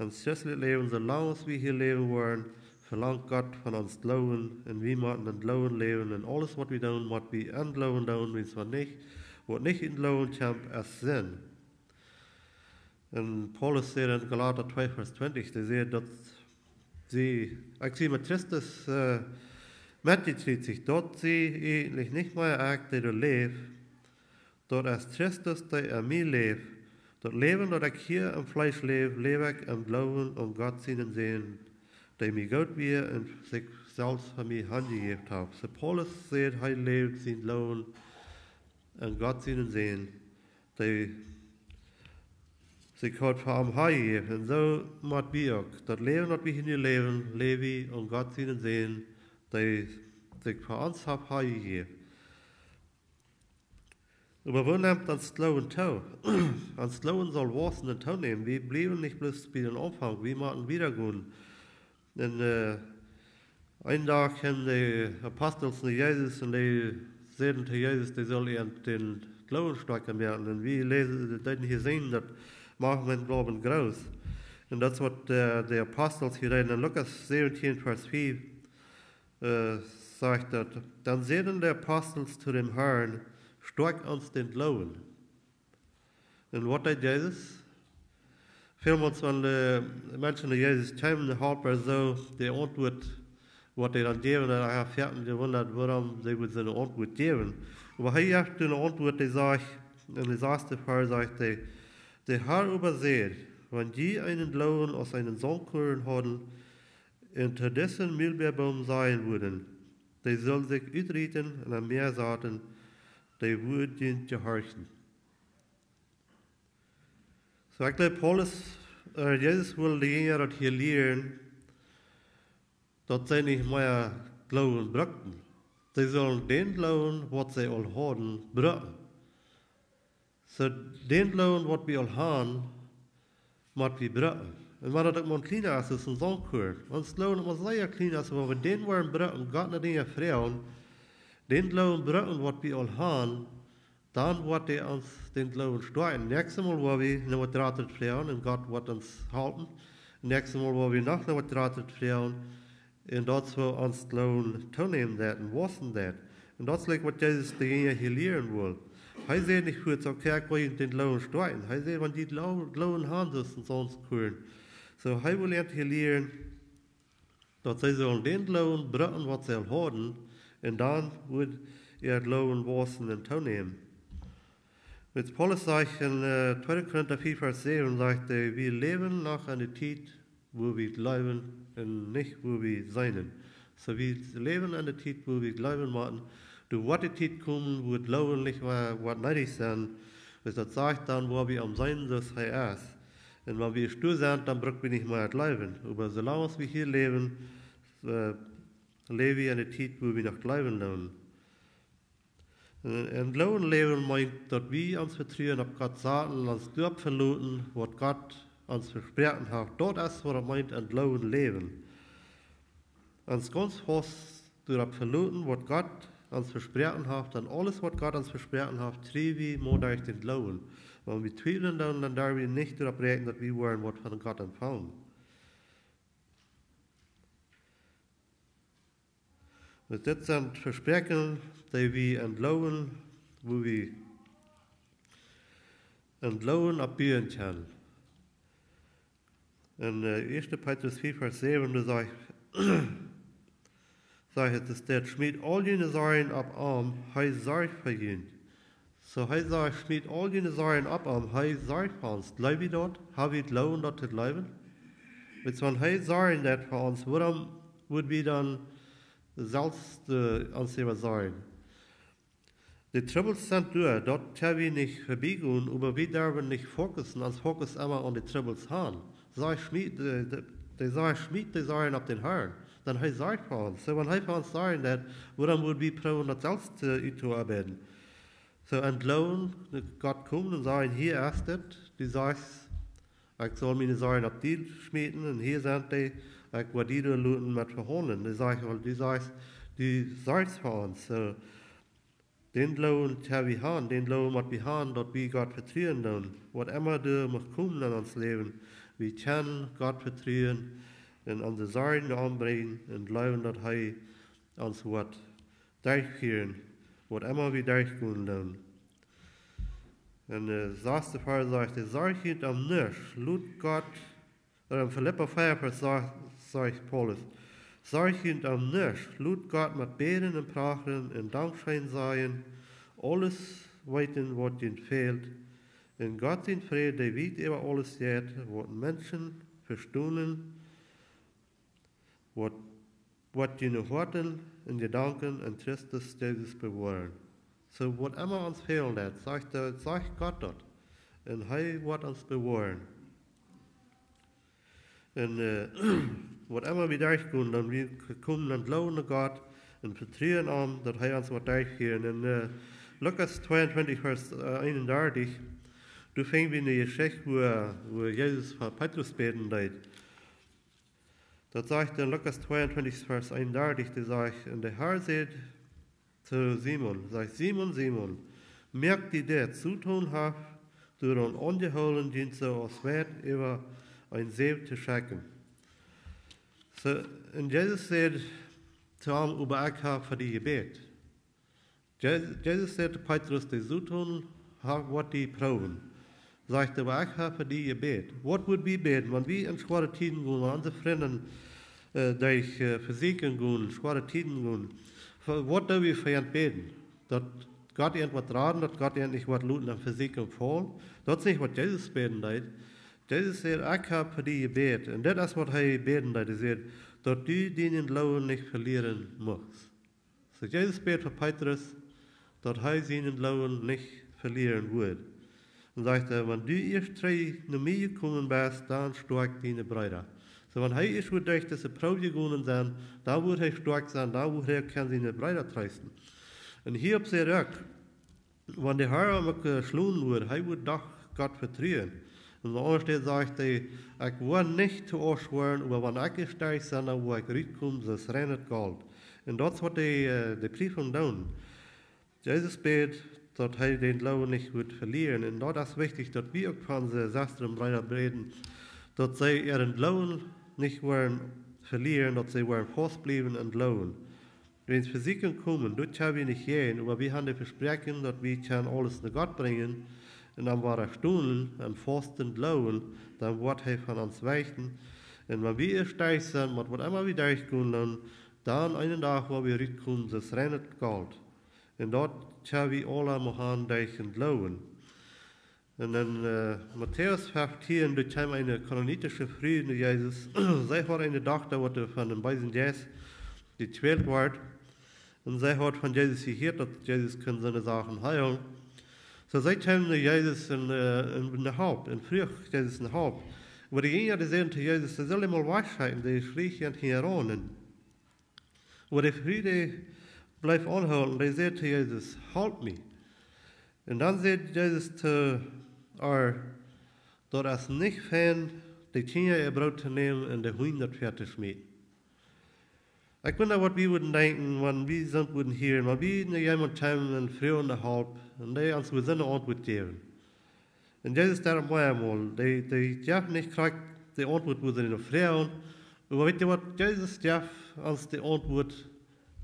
en ons christeljet Läwen, soo lang aus wie hia läwen woaren, velangt Gott von ons Gloowen. Un wie motten em Gloowen läwen. Un aules waut wie doonen, mott wie em Gloowen doonen. Wiels wan nich, waut nich em Gloowen kjemt, es Sind. Un Paulus säd en Galata twee Varsch twintich, dee säd daut see, ekj sie met Christus, äh, metjekjriezicht, daut sie eejentlich nich mea ekj, dee doa läft, daut es Christus, dee en mie läft. Daut Läwen, daut ekj hia em Fleesch läw, läw ekj em Gloowen aun Gott sienen Sän, dee mie goot wia un sikj selfst fa mie hanjejäft haft. So Paulus säd, hee läwd sien Gloowen aun Gott sienen Sän, dee sikj haud fa am hanjejäft. Un soo mott wie uk. Daut Läwen, daut wie hia nu läwen, läw wie aun Gott sienen Sän, dee sikj fa ons haft hanjejäft. Oba woo nemt ons Gloowen too? Ons Gloowen saul waussen un toonämen. Wie bliewen nich bloos bie dän Aunfank, wie motten wieda gonen. Un, äh, een Dach kjeemen de Apostels no Jesus un dee säden to Jesus, dee sull an dän Gloowen stoakja moaken. Un wie läsen, daut hia seenen, daut: Mach mienen Gloowen groot. Un daut es waut, äh, de Apostels hia deeden. En Lukas säwentieen Varsch fief, äh, sajcht daut: Dan säden de Apostels to dän Harn: Stoakj ons dän Gloowen. Un waut deed Jesus? Välmols, wan de Menschen no Jesus kjeemen, dan holp hee soo de Auntwuat, waut dee dan jäwen, un ekj hab foaken jewundat, wuarom see wudden soone Auntwuat jäwen. Oba hee jeef eene Auntwuat, dee sajcht, en dän sasten Varsch sajcht hee: De Har oba säd: Wan jie eenen Gloowen aus een Sandkorn hauden, un to disen Milbäaboom sajen wudden: Dee saul sikj utrieten un em Mäa saten, dee wudd junt jehorchen. So, ekj jleew, Paulus, äh, Jesus wull de Jinja daut hia lieren, daut see nich mea Gloowen brukten. See sullen dän Gloowen, waut see aul hauden, brucken. So, dän Gloowen, waut wie aul haben, mott wie brucken. Un wan daut uk mau een kjliena es, es een Sandkorn. Wan ons Gloowen mau sea kjlien es, oba wan wie dän woaren brucken, Gott no Dinja froagen, dän Gloowen brucken, waut wie aul haben, dan woat hee ons dän Gloowen stoakjen. Näakjstet Mol woa wie no waut jratret froagen un Gott woat ons halpen. Näakjstet Mol woa wie noch no waut jratret froagen. Un daut es woo ons Gloowen toonämen deit un waussen deit. Un daut es like waut Jesus de Jinja hia lieren wull. Hee säd nich fuaz: Okay, ekj well junt dän Gloowen stoakjen. Hee säd: Wan jie Gloo-, Gloowen haben, soo aus een Sandkorn. So, hee wull an hia lieren, daut see sullen dän Gloowen brucken, waut see aul hauden, un dan wudd äa Gloowen waussen un toonämen. Wiels Paulus sajcht en, äh, tweede Korinta fief Varsch säwen, sajcht hee: Wie läwen noch en de Tiet, wua wie jleewen un nich wua wie seenen. So, wie läwen en de Tiet, wua wie jleewen motten. Doa woat de Tiet komen, wua Gloowen nich mea woat needich sennen. Wiels daut sajcht dan, wua wie am seenen, soo aus hee es. Un wan wie stoakj sent, dan bruck wie nich mea jleewen. Oba soo lang aus wie hia läwen, äh, läw wie en de Tiet, wua wie noch jleewen doonen. En, en Gloowen läwen meent, daut wie ons Vetruen opp Gott saten un ons doaropp veloten, waut Gott ons vesproaken haft. Daut es, waut daut meent, en Gloowen läwen. Ons gaunz faust doaropp veloten, waut Gott ons vesproaken haft, un aules, waut Gott ons vesproaken haft, kjrie wie mau derch dän Gloowen. Wan wie twiewlen, dan, dan derw wie nich doaropp räakjnen, daut wie woaren waut von Gott empfangen. Dit sent Vespräakjen, dee wie em Gloowen, wua wie em Gloowen oppbuen kjennen. En ieeschte Petrus vea, Varsch säwen, doa sajcht, sajcht et, daut: "Schmiet aul june Sorjen opp am, hee sorcht fa junt." Soo, hee sajcht: "Schmiet aul june Sorjen opp am, hee sorcht fa ons." Jleew wie daut? Ha wie Gloowen, daut to jleewen? Wiels wan hee sorcht daut fa ons, wuarom wudd wie dan selfst ons äwa sorjen? De Trubbels sent doa, daut kjenn wie nich verbiegonen, oba wie derwen nich fokussen, ons Fokus emma aun de Trubbels han. Saj: "Schmiet, de, de, de Sorjen opp dän Harn, dan hee sorcht fa ons." Soo, wan hee fa ons sorcht, dan wuarom wudd wie proowen, daut selfst uttooabeiden? Soo, em Gloowen no Gott komen un sajen: "Hia es et, du sajchst, ekj saul miene Sorjen opp die schmieten, un hia sent dee, ekj woa die doa loten met vehaundlen." Du sajchst, wiels du sajchst, du sorchst fa ons. Soo, dän Gloowen kjenn wie han, dän Gloowen mott wie han, daut wie Gott vetruen doonen. Waut emma doa mucht komen en ons Läwen, wie kjennen Gott vetruen un onse Sorjen aunbrinjen un jleewen, daut hee ons woat derchfieren, waut emma wie derchgonen doonen. En de sasste Varsch sajcht et: "Sorjt junt om nuscht, lot Gott", en Filippa vea, Varsch sas, sajcht Paulus: "Sorjt junt om nuscht, lot Gott met Bäden un Prachren un Dankscheen sajen, aules weeten, waut junt fält. Un Gott sien Fräd, dee wiet äwa aules jeit, waut Menschen vestonen, woat, woat june Hoaten un Jedanken en Christus Jesus bewoaren." Soo, waut emma ons fälen deit, sajcht, sajcht Gott daut. Un hee woat ons bewoaren. Un waut emma wie derchgonen, dan wie komen em Gloowen no Gott un vetruen am, daut hee ons woat derchfieren. En Lukas tweeuntwintich, Varsch eenundartich, doa finj wie ne Jeschicht, wua, wua Jesus fa Petrus bäden deed. Daut sajcht en Lukas tweeuntwintich, Varsch eenundartich, dee sajcht: "Un de Har säd to Simon, sajcht: Simon, Simon, moak die dit, Soton haft doaraun aunjehoolen, junt soo aus Weit äwa een Siew to schekjen." Soo, un Jesus säd to am: "Oba ekj hab fa die jebät." Je-, Jesus säd to Petrus: "De Soton ha-, woat die proowen." Sajcht hee: "Oba ekj hab fa die jebät." Waut woa wie bäden, wan wie en schwoare Tieden gonen, wan onse Frind derch Vesieekjunk gonen, schwoare Tieden gonen? Waut doo wie fa an bäden? Daut Gott an woat raden, daut Gott an nich woat loten en Vesieekjunk faulen? Daut es nich, waut Jesus bäden deed. Jesus säd: "Ekj hab fa die jebät." Un daut es, waut hee bäden deed. Hee säd, daut du dienen Gloowen nich velieren muchst. Soo, Jesus bäd fa Petrus, daut hee sienen Gloowen nich velieren wudd. Un sajcht hee: "Wan du ieescht trigj no mie jekomen best, dan stoakj diene Breeda." Soo, wan hee ieescht wudd derch dise Proow jegonen sennen, dan wudd hee stoakj sennen, dan wudd hee kjennen siene Breeda treesten. Un hia uk sajcht hee, wan de Har am uk schlonen wudd, hee wudd doch Gott vetruen. Un aundasch sajcht hee: "Ekj woa nich to Ausch woaren, oba wan ekj jestorwen sie, dan woa ekj rutkomen soo aus reinet Golt." Un daut es, waut de, de Priefunk deit. Jesus bäd, daut hee dän Gloowen nich wudd velieren. Un daut es wichtich, daut wie uk fa onse Sestren un Breeda bäden, daut see äaren Gloowen nich woaren velieren, daut see woaren faust bliewen em Gloowen. Wan Vesieekjunk komen, daut kjenn wie nich jäajen, oba wie han de Vespräakjunk, daut wie kjennen aules no Gott brinjen un am wada stonen en fausten Gloowen, dan woat hee von ons wechten. Un wan wie ieescht derch sent, met waut emma wie derchgonen, dan eenen Dach woa wie rutkomen soo aus reinet Golt. Un daut kjenn wie aula mau han derch dän Gloowen. Un en Matäus feftieen, doa kjeem eene kanaanitische Fru no Jesus. See haud eene Dochta, waut von dän beesen Jeist jekwält wort. Un see haud von Jesus jehieet, daut Jesus kunn soone Sachen heelen. Soo see kjeem no Jesus en, en Help, un fruach Jesus no Help. Oba de Jinja, dee säden to Jesus: "Dee saul am mol wajchschekjen, dee schrieech an hia aun." Oba de Fru, dee bleef aunhoolen, dee säd to Jesus: "Halp mie." Un dan säd Jesus to äa: "Daut es nich fein, de Kjinja äa Broot to nämen un de Hunj daut väa to schmieten." Ekj wunda, waut wie wudden denkjen, wan wie soont wudden hieren, wan wie no jemaunt kjeemen un froagen no Help, un dee ons wudden soone Auntwuat jäwen. Un Jesus deed daut mea mol, dee, dee jeef nich krakjt de Auntwuat, wua see no froagen. Oba weet jie waut? Jesus jeef ons de Auntwuat,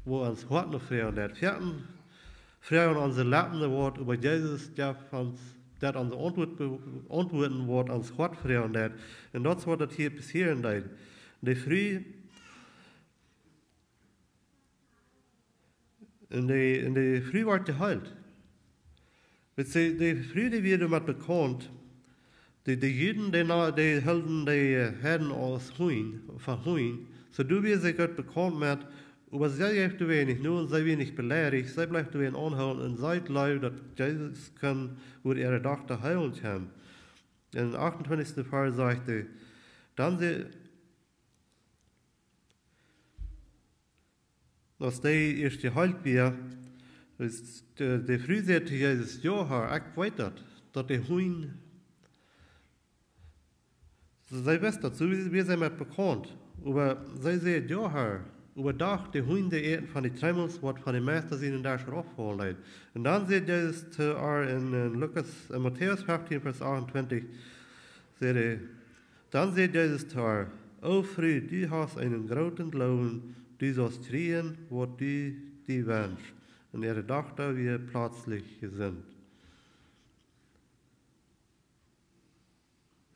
wua ons Hoat no froagen deit. Foaken froagen onse Leppen waut, oba Jesus jeef ons, deit onse Auntwuat be-, Auntwuaten, waut ons Hoat froagen deit. Un daut es waut daut hia passieren deed. De Fru, un de, un de Fru wort jeheelt. Weet jie, de Fru, dee wia doamet bekaunt, de, de Juden, dee, na-, dee hilden de, äh, Heiden aus Hunj, fa Hunj. Soo, doa wia see goot bekaunt met, oba see jeef doawäajen nich no, see wia nich beleidicht, see bleef doawäajen aunhoolen un see jleewd, daut Jesus kunn äare Dochta heelen kjennen. Em achtuntwintichsten Varsch sajcht hee, dan säd, aus dee ieescht jeheelt wia, es de, de Fru säd to Jesus: "Jo, Herr, ekj weet daut, daut de Hunj", see wist daut, soo wia see met bekaunt. Oba see säd: "Jo, Herr, oba doch, de Hunj, dee äten von de Kjreemels, waut von de Meista sienen Desch rauffaulen deeden." Un dan säd Jesus to äa en, en Lukas, en Matäus feftieen, Varsch achtuntwintich, säd hee, dan säd Jesus to äa: "O Fru, du hast eenen grooten Gloowen, du saust kjrieen, waut du die wenschst." Un äare Dochta wia pletslich jesunt.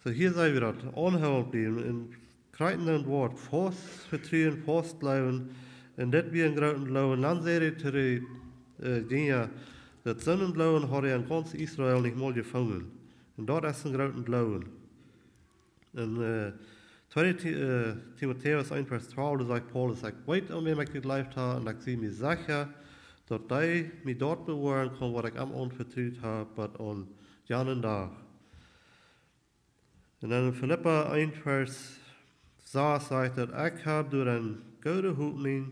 Soo, hia seenen wie daut, aunhoolent bliewen, un kjrieen daut Wuat, faust vetruen, faust jleewen, un dit wia een grooten Gloowen. Dan säd hee to de, äh, Jinja, daut soonen Gloowen haud hee en gaunz Israel nich mol jefungen. Un daut es een grooten Gloowen. En, äh, tweede Ti-, äh, Timotäus eent Varsch twalf, doa sajcht Paulus: "Ekj weet, aun wäm ekj jejleeft hab, un ekj sie mie secha, daut dee mie daut bewoaren kaun, waut ekj am aunvetrut hab, bat aun janen Dach." Un dan en Filippa eent Varsch sas sajcht daut: "Ekj hab doa eene goode Hopninj,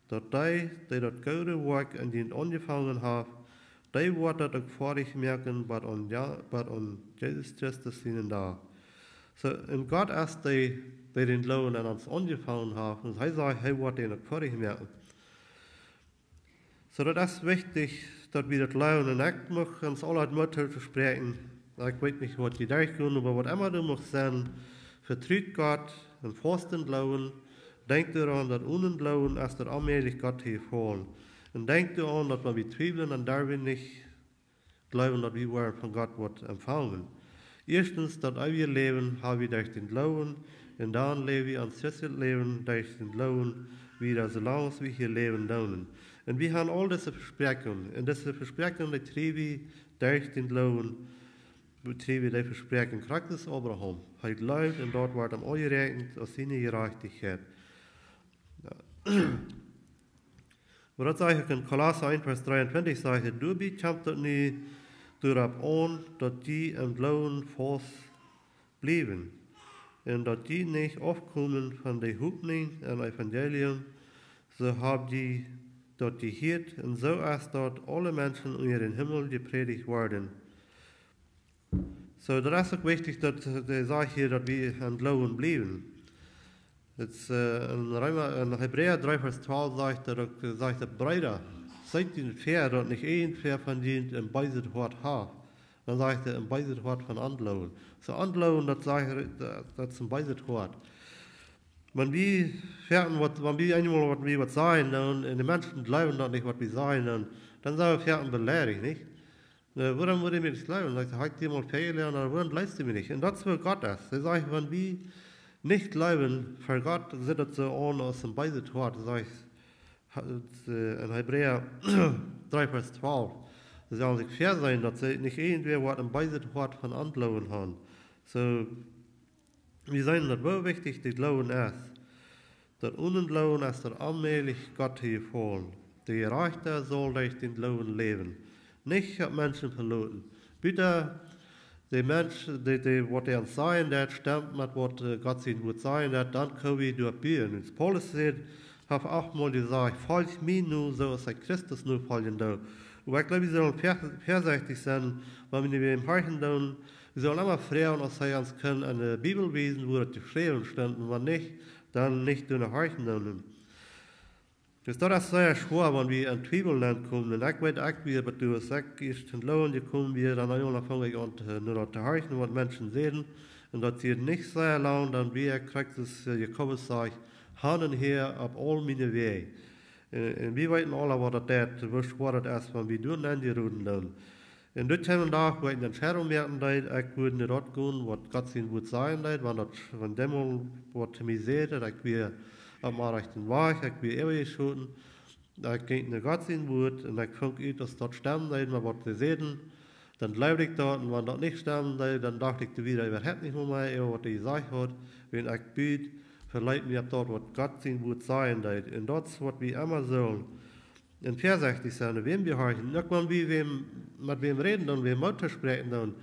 daut dee, dee daut goode Woakj en junt aunjefongen haft, dee woat daut uk foadich moaken bat aun Ja-, bat aun Jesus Christus sienen Dach." Soo, un Gott es dee, dee dän Gloowen en ons aunjefongen haft, un hee sajcht, hee woat dän uk foadich moaken. Soo, daut es wichtich, daut wie daut jleewen. Un ekj mucht ons aula Moot toospräakjen. Ekj weet nich, waut jie derchgonen, oba waut emma du muchst sennen, vetrut Gott un faust em Gloowen. Denkj doaraun, daut onen Gloowen es daut onmäajlich, Gott to jefaulen. Un denkj doaraun, daut wan wie twiewlen, dan darf wie nich jleewen, daut wie woaren von Gott waut empfangen. Ieeschtens, daut eewje Läwen hab wie derch dän Gloowen, un dan läw wie ons christeljet Läwen derch dän Gloowen wieda, soo lang aus wie hia läwen doonen. Un wie haben aul dise Vespräakjungen, un dise Vespräakjungen, dee kjrie wie derch dän Gloowen, kjrie wie dee Vespräakjunk. Krakjt soo aus Abraham, hee jleewd, un daut wort am aunjeräakjent aus siene Jerajchtichkjeit. Jo. Oba daut sajcht uk en Kolossa eent Varsch dreeuntwintich, sajcht et: "Doabie kjemt daut nu doaropp aun, daut jie em Gloowen faust bliewen, un daut jie nich aufkomen von de Hopninj aum Evangelium, soo hab jie daut jehieet, un soo es daut aule Menschen unja dän Himmel jeprädicht worden." Soo, daut es uk wichtich, daut, äh, hee sajcht hia, daut wie em Gloowen bliewen. Et, äh, en Reema, en Hebräa dree Varsch twalf sajcht et uk, äh, sajcht et: "Breeda, seet junt väa, daut nich irjentwäa von junt een beeset Hoat haft." Dan sajcht et: "Een beeset Hoat von Ongloowen." Soo, Ongloowen, daut sajcht, daut, daut es een beeset Hoat. Wan wie vechten waut, wan wie eemol waut, wie waut sajen, dan, un de Menschen jleewen daut nich, waut wie sajen, dan, dan sent wie vechten beleidicht, nich? Äh, wuarom wudd hee mie nich jleewen? Sajcht hee: "Hab ekj die mol väajelieet, dan wuarom jleefst du mie nich?" Un daut es, woo Gott es. Hee sajcht, wan wie nich jleewen, fa Gott sitt daut soo aun aus een beeset Hoat. Sajcht, ha-, et, äh, en Hebräa dree Varsch twalf. See sellen sikj väaseenen, daut see nich irjentwäa woat een beeset Hoat von Ongloowen haben. Soo, wie seenen daut, woo wichtich de Gloowen es. Daut onen Gloowen es daut onmäajlich, Gott to jefaulen. De Jerajchta saul derch dän Gloowen läwen. Nich opp Menschen veloten. Buta de Mensch, dee, dee, waut hee ons sajen deit, stemt met waut, äh, Gott sien Wuat sajen deit, dan kjenn wie doaropp buen. Un Paulus säd, haft oftmol jesajcht: "Folgt mie nu, soo aus ekj Christus nofoljen doo." Oba ekj jleew, wie sellen väa-, väasechtich sennen, wan wie no wäm horchen doonen, wie sellen emma froagen, aus hee ons kaun aun de Bibel wiesen, wua daut jeschräwen steit, un wan nich, dan nich doano horchen doonen. Daut es sea schwoa, wan wie en Twiewel nenkomen. Un ekj weet, ekj wia, bat du, aus ekj ieescht toom Gloowen jekomen wia, dan aunfunk ekj aun to, no daut to horchen, waut Menschen säden. Un daut wia nich sea lang, dan wia ekj krakjt soo aus Jakobus sajcht, han un häa opp aul miene Wäaj. Un, un wie weeten aula, waut daut deit, woo schwoa daut es, wan wie doa nenjeroden doonen. Un dit kjeem een Dach, wua ekj ne Entscheidunk moaken deed, ekj wudd no daut gonen, waut Gott sien Wuat sajen deed, wan daut, wan dee mol waut to mie säd, daut ekj wia oppem rajchten Wajch, ekj wia äwajeschoten, ekj jinkj no Gott sien Wuat un ekj funk ut, aus daut stemmen deed, met waut see säden, dan jleewd ekj daut, un wan daut nich stemmen deed, dan docht ekj doa wieda äwahaupt nich mea, mea äwa waut hee jesajcht haud, wiels ekj bud veleet mie opp daut, waut Gott sien Wuat sajen deed. Un daut es, waut wie emma sellen un väasechtich sennen, wäm wie horchen. Uk wan wie wäm, met wäm räden doonen, wäm Moot toospräakjen doonen,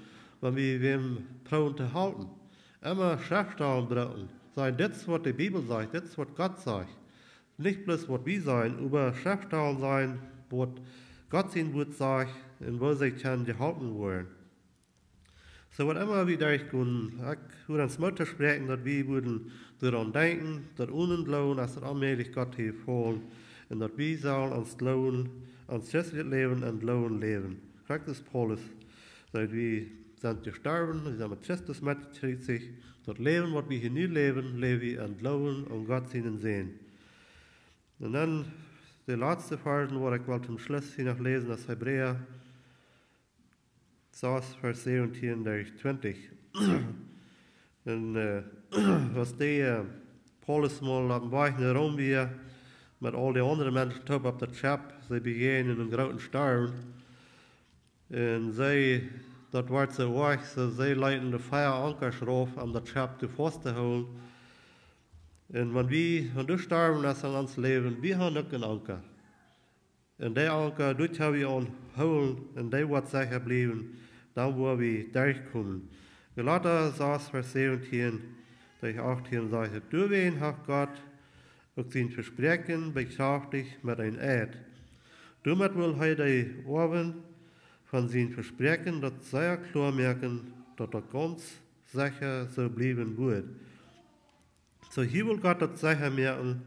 wan wie wäm proowen to halpen. Emma Schreftstalen brucken. Sajen, dit es, waut de Bibel sajcht, dit es, waut Gott sajcht. Nich bloos, waut wie sajen, oba Schreftstalen sajen, waut Gott sien Wuat sajcht un woo see kjennen jeholpen woaren. Soo, waut emma wie derchgonen, ekj wudd ons Moot toospräakjen, daut wie wudden doaraun denkjen, daut onen Gloowen es daut onmäajlich Gott to jefaulen, un daut wie sellen ons Gloowen, ons christlichet Läwen em Gloowen läwen. Krakjt aus Paulus sajcht, wie sent jestorwen, wie sent met Christus metjekjriezicht, daut Läwen, waut wie hia nu läwen, läw wie em Gloowen aun Gott sienen Sän. Un dan de latste Varsch, waut ekj well toom Schluss hia noch läsen, es Hebräa sas, Varsch säwentieen derch twintich. Un, äh, aus de, äh, Paulus mol oppem Wajch no Rom wia, met aul dee aundre Menschen toop opp daut Schepp, see bejäajnen eenen grooten Storm. Un see, daut wort soo oajch, soo see leeten de vea Aunkasch rauf, om daut Schepp to faust to hoolen. Un wan wie, wan doa Storm es en ons Läwen, wie han uk een Aunka. Un dee Aunka, doa kjenn wie aun hoolen, un dee woat secha bliewen, dan woa wie derchkomen. Galata sas, Varsch säwentieen derch achtieen sajcht et: Doawäajen haft Gott uk sien Vespräakjen bekjrafticht met een Eed. Doamet well hee de Oawen von sien Vespräakjen daut sea kloa moaken, daut daut gaunz secha soo bliewen woat. Soo hia well Gott daut secha moaken,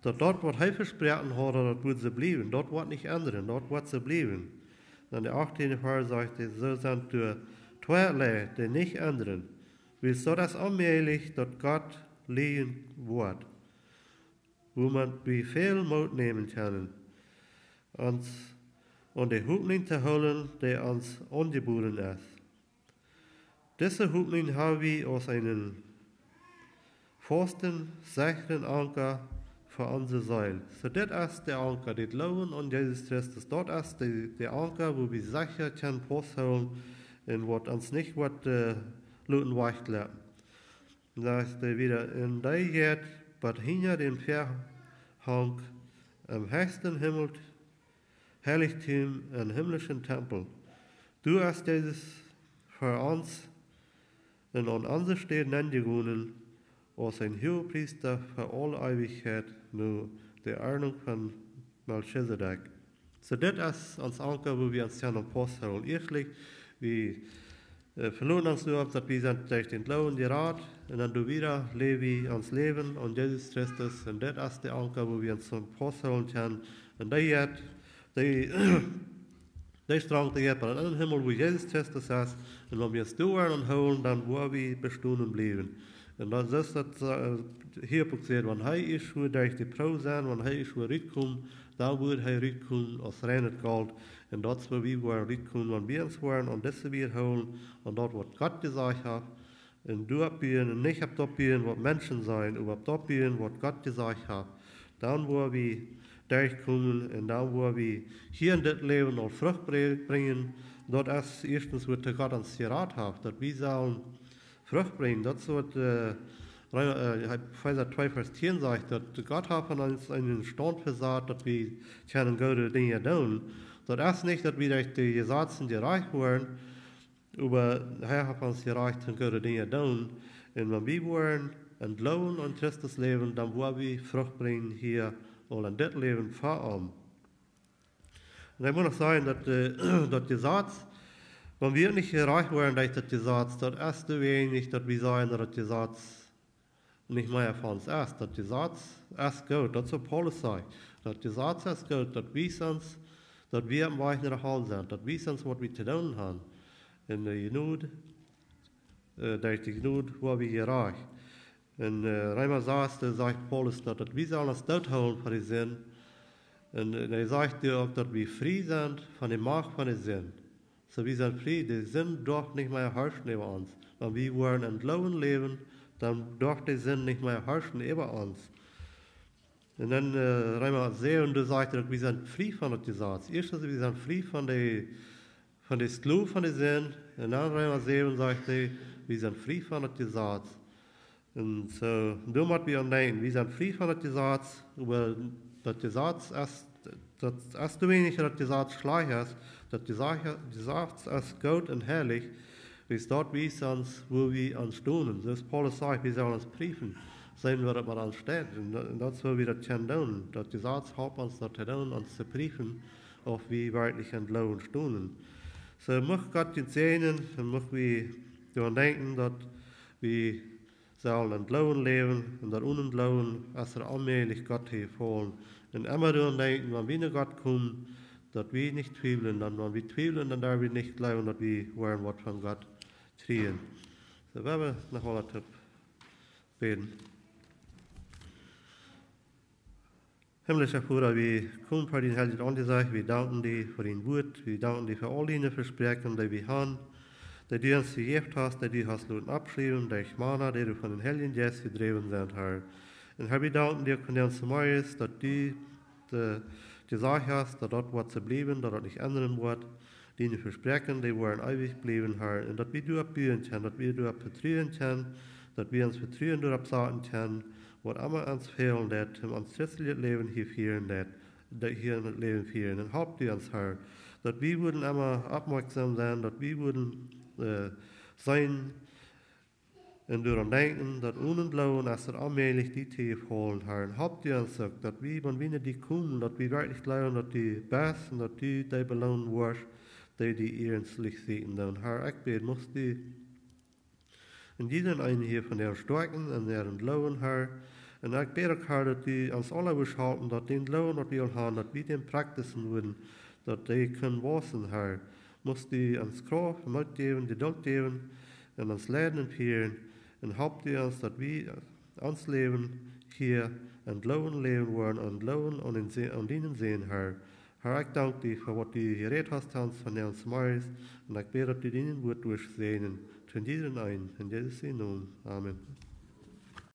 daut daut, waut hee vesproaken haud, daut woat soo bliewen. Daut woat nich endren, daut woat soo bliewen. Dan de achtieende Varsch sajcht, dee soo sent doa tweealei, dee nich endren. Wiels daut es onmäajlich, daut Gott lieejen woat. Wuamet wie väl Moot nämen kjennen, ons aun de Hopninj to hoolen, dee ons aunjeboden es. Dise Hopninj hab wie aus eenen fausten, sechren Aunka fa onse Seel. Soo, dit es de Aunka, dit Gloowen aun Jesus Christus. Daut es de, de Aunka, wua wie secha kjennen fausthoolen un waut ons nich woat, äh, loten wajchjleppen. Dan sajcht hee wieda: Un dee jeit bat hinja dän Väahank em hechsten Himmel, Heilijtum, em himmlischen Tempel. Doa es Jesus fa ons un aun onse Städ nenjegonen, aus een Huagpriesta fa aule Eewichkjeit no de Ordnunk von Melchisedek. Soo, dit es ons Aunka, wua wie ons kjennen fausthoolen. Ieeschtlich, wie, äh, veloten ons doaropp, daut wie sent derch dän Gloowen jerat, un dan doa wieda läw wie ons Läwen aun Jesus Christus, un dit es de Aunka, wua wie ons fausthoolen kjennen. Un dee jeit, dee, dee Strang, dee jeit bat en dän Himmel, wua Jesus Christus es, un wan wie ons doa aunhoolen, dan woa wie bestonen bliewen. Un daut es daut, äh, hia uk sajcht, wan hee es, woa derch de Proow sennen, wan hee es, woa rutkomen, dan woat hee rutkomen aus reinet Golt. Un daut es, wua wie woaren rutkomen, wan wie ons woaren aun dise Wieed hoolen, aun daut, waut Gott jesajcht haft, un doaropp buen, un nich opp daut buen, waut Menschen sajen, oba opp daut buen, waut Gott jesajcht haft. Dan woa wie derchkomen, un dan woa wie hia en dit Läwen aul Frucht bre-, brinjen. Daut es ieeschtens, wua Gott ons jerat haft, daut wie sellen Frucht brinjen. Daut es waut, äh, Reema, äh, Efeesa twee Varsch tieen sajcht, daut Gott haft ons eenen Staund vesaut, daut wie kjennen goode Dinja doonen. Daut es nich, daut wie derch de Jesazen jerajcht woaren, oba hee haft ons jerajcht toom goode Dinja doonen. Un wan wie woaren em Gloowen aun Christus läwen, dan woa wie Frucht brinjen hia aul en dit Läwen fa am. Un ekj mott noch sajen, daut, äh, daut Jesaz, wan wie nich jerajcht woaren derch daut Jesaz, daut es doawäajen nich, daut wie sajen, daut daut Jesaz nich mea fa ons es. Daut Jesaz es goot, daut es waut Paulus sajcht. Daut Jesaz es goot, daut wiest ons, daut wie oppem Wajch no de Hal sent, daut wiest ons, waut wie to doonen haben. Un de Jnod, äh, derch de Jnod woa wie jerajcht. Un, äh, Reema sas, doa sajcht Paulus daut, daut wie sellen ons doothoolen fa de Sind. Un, äh, hee sajcht doa uk, daut wie frie sent von de Macht von de Sind. Soo, wie sent frie, de Sind darf nich mea harschen äwa ons. Wan wie woaren em Gloowen läwen, dan darf de Sind nich mea harschen äwa ons. Un dan, äh, Reema säwen, doa sajcht hee uk, wie sent frie von daut Jesaz. Ieescht sajcht hee, wie sent frie von de, von de Sklow von de Sind. Un dan Reema säwen sajcht hee, wie sent frie von daut Jesaz. Un soo, doa mott wie aun denkjen, wie sent frie von daut Jesaz, oba daut Jesaz es, daut es doa nich, daut Jesaz schlajcht es, daut Jesa-, Jesaz es goot un heilich, wiels daut wiest ons, wua wie aun stonen. Soo aus Paulus sajcht, wie sellen ons priefen, seenen, woo daut met ons steit. Un daut, un daut es, woo wie daut kjennen doonen. Daut Jesaz halpt ons daut to doonen, ons to priefen, auf wie werkjlich em Gloowen stonen. Soo, mucht Gott junt säajnen un mucht wie doaraun denkjen, daut wie sellen em Gloowen läwen un daut onen Gloowen es et onmäajlich, Gott to jefaulen. Un emma doaraun denkjen, wan wie no Gott komen, daut wie nich twiewlen, dan wan wie twiewlen, dan derwen wie nich jleewen, daut wie woaren waut von Gott kjrieen. Soo, wie haben noch aule toop bäden. Himmlischa Voda, wie komen ver dien heiljet Aunjesecht, wie danken die fa dien Wuat, wie danken die fa aul diene Vespräakjen, dee wie haben, dee du ons jejäft hast, dee du hast loten oppschriewen, derch Mana, dee doa von dän Heiljen Jeist jedräwen sent, Herr. Un Herr, wie danken die uk vondoag zemorjes, daut du, äh, jesajcht hast, daut daut woat soo bliewen, daut daut nich endren woat, diene Vespräakjen, dee woaren eewich bliewen, Herr. Un daut wie doaropp buen kjennen, daut wie doaropp vetruen kjennen, daut wie ons Vetruen doaropp saten kjennen, waut emma ons fälen deit, om ons christeljet Läwen hia fieren deit, daut hia en daut Läwen fieren. Un halp du ons, Herr, daut wie wudden emma oppmoakjsom sennen, daut wie wudden, äh, seenen un doaraun denkjen, daut onen Gloowen es et onmäajlich, die to jefaulen, Herr. Un halp du ons uk, daut wie, wan wie no die komen, daut wie werkjlich jleewen, daut du best un daut du dee beloonen woascht, dee die iernstlich sieekjen doonen. Herr, ekj bäd, muchst du en jieda eenen hia vondoag stoakjen en äaren Gloowen, Herr. Un ekj bäd uk, Herr, daut du ons aula wurscht halpen, daut dän Gloowen, waut wie aul haben, daut wie dän praktisen wudden, daut dee kunn wausen, Herr. Muchst du ons Krauft, Moot jäwen, Jedult jäwen un ons leiden un fieren. Un halp du ons, daut wie ons Läwen hia em Gloowen läwen woaren, em Gloowen aun dän Sä-, aun dienen Sän, Herr. Herr, ekj dank die fa waut du jerät hast, Herr, vondoag zemorjes. Un ekj bäd, daut du dien Wuat wurscht säajnen, to jieda eenen, en Jesus sienen Nomen. Amen.